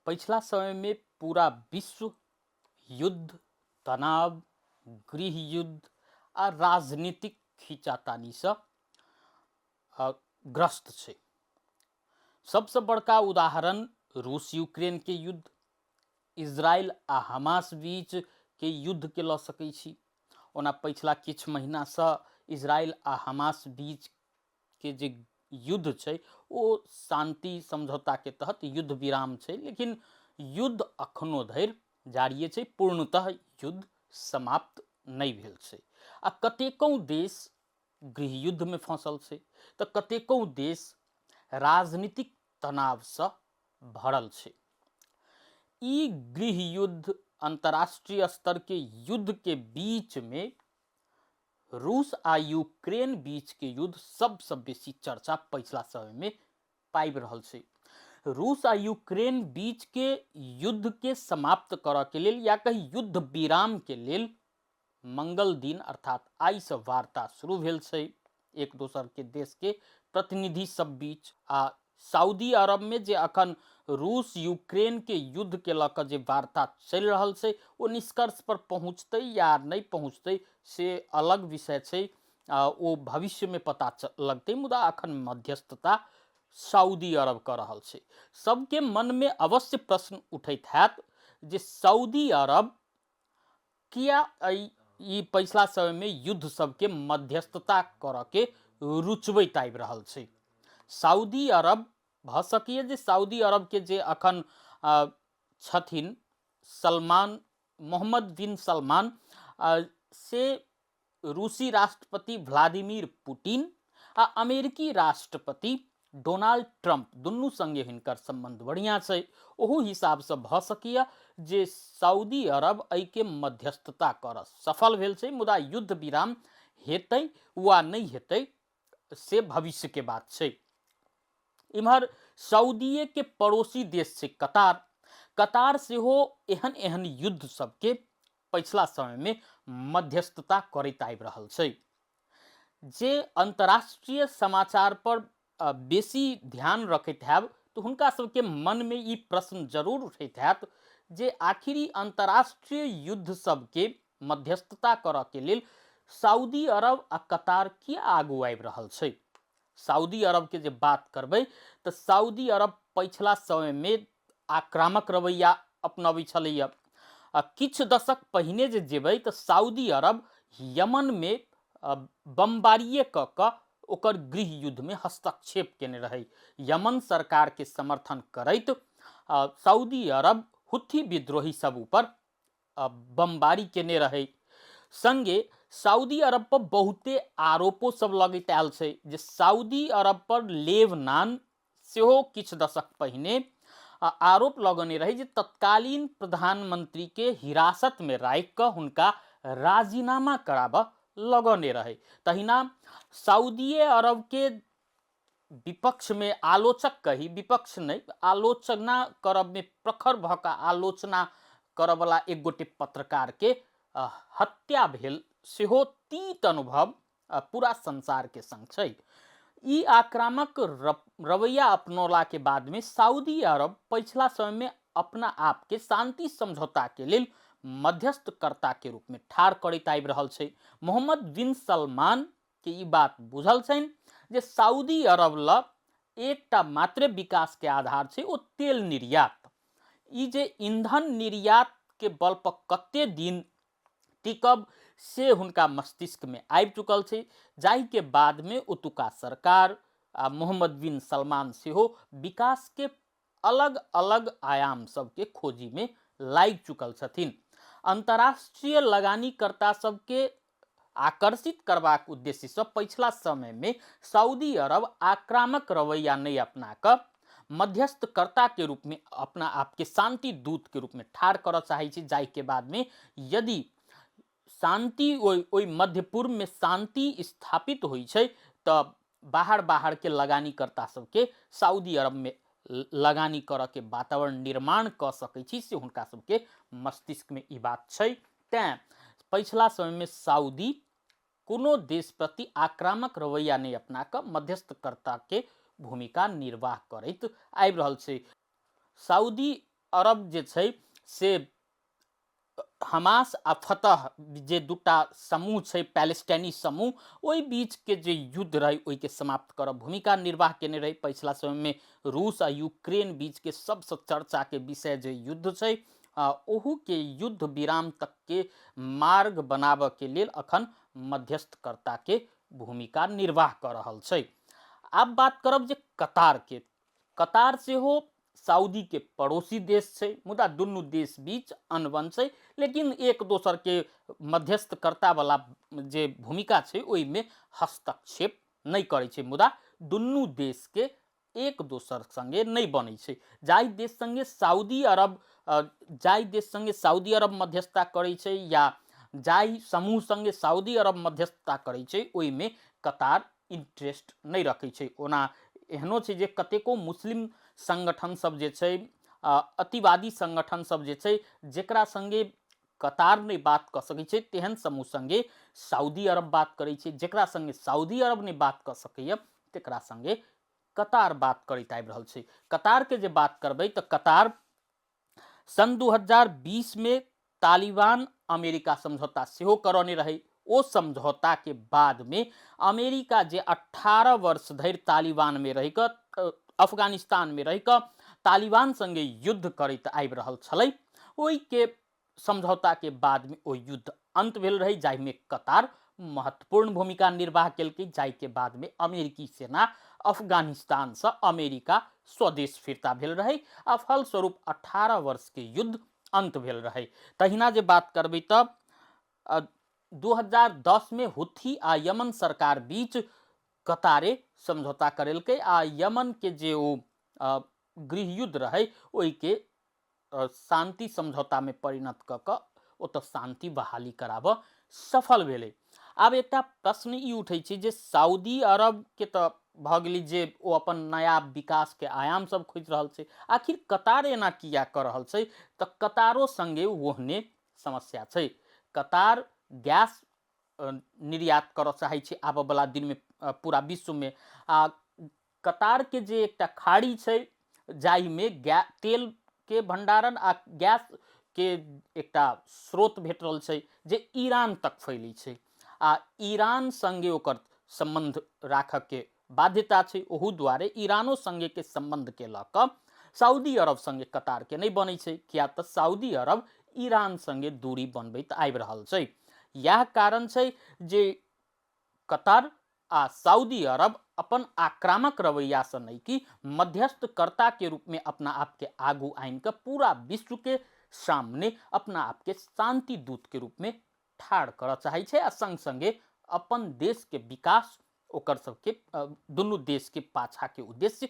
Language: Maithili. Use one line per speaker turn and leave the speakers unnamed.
पछिला समयमे पूरा विश्व युद्ध, तनाव, गृह युद्ध आ राजनीतिक खींचातानीसँ ग्रस्त छै। सबसँ बड़का उदाहरण रूस यूक्रेनके युद्ध, इजरायल आ हमास बीचके युद्धके लऽ सकै छी। ओना पछिला किछु महीनासँ इजरायल आ हमास बीचके जे युद्ध छै ओ शान्ति समझौताके तहत युद्ध विराम छै, लेकिन युद्ध अखनो धरि जारिए छै, पूर्णतः युद्ध समाप्त नहि भेल छै। आ कतेको देश गृह युद्धमे फँसल छै तऽ कतेको देश राजनीतिक तनावसँ भरल छै। ई गृह युद्ध अंतर्राष्ट्रीय स्तरके युद्धके बीचमे रूस आ यूक्रेन बीचके युद्ध सबसँ बेसी चर्चा पछिला समयमे पाबि रहल छै। रूस आ यूक्रेन बीचके युद्धके समाप्त करऽके लेल या कही युद्ध विरामके लेल मंगल दिन अर्थात आइसँ वार्ता शुरू भेल छै एक दोसरके देशके प्रतिनिधि सब बीच। आ सऊदी अरबमे जे अखन रूस यूक्रेनके युद्धके लऽ कऽ जे वार्ता चलि रहल छै ओ निष्कर्ष पर पहुँचतै या नहि पहुँचतै से अलग विषय छै, ओ भविष्यमे पता लगतै, मुदा अखन मध्यस्थता सऊदी अरब कऽ रहल छै। सबके मनमे अवश्य प्रश्न उठैत हैत जे सऊदी अरब किया एहि ई पछिला समयमे युद्ध सबके मध्यस्थता करऽके रुचबैत आबि रहल छै। सऊदी अरब भऽ सकैए जे सऊदी अरबके जे अखन छथिन सलमान, मोहम्मद बिन सलमान, से रूसी राष्ट्रपति व्लादिमीर पुतिन आ अमेरिकी राष्ट्रपति डोनाल्ड ट्रंप दुनू संगे हिनकर संबंध बढ़िया छै। ओहू हिसाबसँ भऽ सकैए जे सऊदी अरब एहिके मध्यस्थता करऽ सफल भेल छै, मुदा युद्ध विराम हेतै वा नहि हेतै से भविष्यके बात छै। इम्हर सऊदीएके पड़ोसी देश छै कतार। कतार सेहो एहन एहन युद्ध सबके पछिला समयमे मध्यस्थता करैत आबि रहल छै। जे अंतर्राष्ट्रीय समाचार पर बेसी ध्यान रखैत हैब तऽ हुनका सबके मनमे ई प्रश्न जरूर उठैत हैत जे आखिर ई अंतर्राष्ट्रीय युद्ध सबके मध्यस्थता करऽके लेल सऊदी अरब आ कतार किया आगू आबि रहल छै। सऊदी अरबके जे बात करबै तऽ सऊदी अरब पछिला समयमे आक्रामक रवैया अपनबै छलैए। आ किछु दशक पहिने जे जेबै तऽ सऊदी अरब यमनमे बमबारिए कऽ कऽ ओकर गृह युद्धमे हस्तक्षेप केने रहै। यमन सरकारके समर्थन करैत सऊदी अरब हुथी विद्रोही सब ऊपर बमबारी केने रहै। संगे सऊदी अरब पर बहुते आरोपो सब लगैत आयल छै जे सऊदी अरब पर लेबनान सेहो किछु दशक पहिने आरोप लगौने रहै जे तत्कालीन प्रधानमंत्री के हिरासत में राखि कऽ हुनका राजीनामा कराबऽ लगौने रहै। तहिना सऊदीए अरब के विपक्ष में आलोचक कही, विपक्ष नहि, आलोचना करब में प्रखर भऽ कऽ आलोचना करऽवला एक गोटे पत्रकार के हत्या भेल सेहो तीत अनुभव पूरा संसार के संग छै। ई आक्रामक रवैया अपनौला के बाद में सऊदी अरब पछिला समय में अपना आप के शांति समझौता के लेल मध्यस्थकर्ता के रूप में ठाढ़ करैत आबि रहल छै। मोहम्मद बिन सलमान के ई बात बुझल छनि जे सऊदी अरब ल एकटा मात्रे विकास के आधार छै, ओ तेल निर्यात। ई जे ईंधन निर्यात के बल पर कते दिन टिकब से हुनका मस्तिष्कमे आबि चुकल छै, जाहिके बादमे ओतुका सरकार आ मोहम्मद बिन सलमान सेहो विकासके अलग अलग आयाम सबके खोजीमे लागि चुकल छथिन। अंतर्राष्ट्रीय लगानीकर्ता सबके आकर्षित करबाक उद्देश्यसँ पछिला समयमे सऊदी अरब आक्रामक रवैया नहि अपना कऽ मध्यस्थकर्ताके रूपमे अपना आपके शांति दूतके रूपमे ठाढ़ करऽ चाहै छै, जाहिके बादमे यदि शांति ओहि मध्य पूर्वमे शांति स्थापित होइ छै तऽ बाहर बाहरके लगानीकर्ता सबके सऊदी अरबमे लगानी करऽके वातावरण निर्माण कऽ सकै छी, से हुनका सबके मस्तिष्कमे ई बात छै। तैँ पछिला समयमे सऊदी कोनो देश प्रति आक्रामक रवैया नहि अपना कऽ मध्यस्थकर्ताके भूमिका निर्वाह करैत आबि रहल छै। सऊदी अरब जे छै से हमास आ फतह जे दूटा समूह छै, पैलेस्टाइनी समूह, ओहि बीचके जे युद्ध रहै ओहिके समाप्त करब भूमिका निर्वाह केने रहै। पछिला समयमे रूस आ यूक्रेन बीचके सबसँ चर्चाके विषय जे युद्ध छै, ओहूके युद्ध विराम तकके मार्ग बनाबऽके लेल अखन मध्यस्थकर्ताके भूमिका निर्वाह कऽ रहल छै। आब बात करब जे कतारके। कतार सेहो सऊदीके पड़ोसी देश छै, मुदा दुनू देश बीच अनबन छै, लेकिन एक दोसरके मध्यस्थकर्तावला जे भूमिका छै ओहिमे हस्तक्षेप नहि करै छै। मुदा दुनू देशके एक दोसर सङ्गे नहि बनै छै। जाहि देश सङ्गे सऊदी अरब जाहि देश सङ्गे सऊदी अरब मध्यस्थता करै छै या जाहि समूह सङ्गे सऊदी अरब मध्यस्थता करै छै, ओहिमे कतार इंट्रेस्ट नहि रखै छै। ओना एहनो छै जे कतेको मुस्लिम संगठन सब जे छै, अतिवादी संगठन सब जे छै, जेकरा सङ्गे कतार नहि बात कऽ सकै छै, तेहन समूह सङ्गे सऊदी अरब बात करै छै। जेकरा सङ्गे सऊदी अरब नहि बात कऽ सकैए, तेकरा सङ्गे कतार बात करैत आबि रहल छै। कतारके जे बात करबै तऽ कतार सन् 2020 में तालिबान अमेरिका समझौता सेहो करौने रहै। ओ समझौताके बादमे अमेरिका जे 18 वर्ष धरि तालिबानमे रहि कऽ, अफगानिस्तानमे रहि कऽ तालिबान सङ्गे युद्ध करैत आबि रहल छलै, ओहिके समझौताके बादमे ओ युद्ध अन्त भेल रहै, जाहिमे कतार महत्वपूर्ण भूमिका निर्वाह केलकै। जाहिके बादमे अमेरिकी सेना अफगानिस्तानसँ अमेरिका स्वदेश फिर्ता भेल रहै आ फलस्वरूप 18 वर्षके युद्ध अन्त भेल रहै। तहिना जे बात करबै तऽ 2010 में हुथी आ यमन सरकार बीच कतारे समझौता करेलकै आ यमन के जे ओ गृहयुद्ध रहै ओहिके शान्ति समझौतामे परिणत कऽ कऽ ओतऽ शान्ति बहाली कराबऽ सफल भेलै। आब एकटा प्रश्न ई उठै छै जे सऊदी अरबके तऽ भऽ गेलै जे ओ अपन नया विकासके आयाम सब खोजि रहल छै, आखिर कतार एना किया कऽ रहल छै? तऽ कतारो सङ्गे ओहने समस्या छै। कतार गैस निर्यात करऽ चाहै छै आबऽवला दिनमे पूरा विश्वमे, आ कतारके जे एकटा खाड़ी छै जाहिमे तेलके भण्डारण आ गैसके एकटा स्रोत भेट रहल छै जे ईरान तक फैलै छै, आ ईरान सङ्गे ओकर सम्बन्ध राखऽके बाध्यता छै। ओहू दुआरे ईरानो सङ्गेके सम्बन्धके लऽ कऽ सऊदी अरब सङ्गे कतारके नहि बनै छै, किया तऽ सऊदी अरब ईरान सङ्गे दूरी बनबैत आबि रहल छै। इएह कारण छै जे कतार आ सऊदी अरब अपन आक्रामक रवैयासँ नहि कि मध्यस्थकर्ताके रूपमे अपना आपके आगू आनि कऽ पूरा विश्वके सामने अपना आपके शान्ति दूतके रूपमे ठाढ़ करऽ चाहै छै, आ सङ्ग सङ्गे अपन देशके विकास ओकर सबके दुनू देशके पाछाके उद्देश्य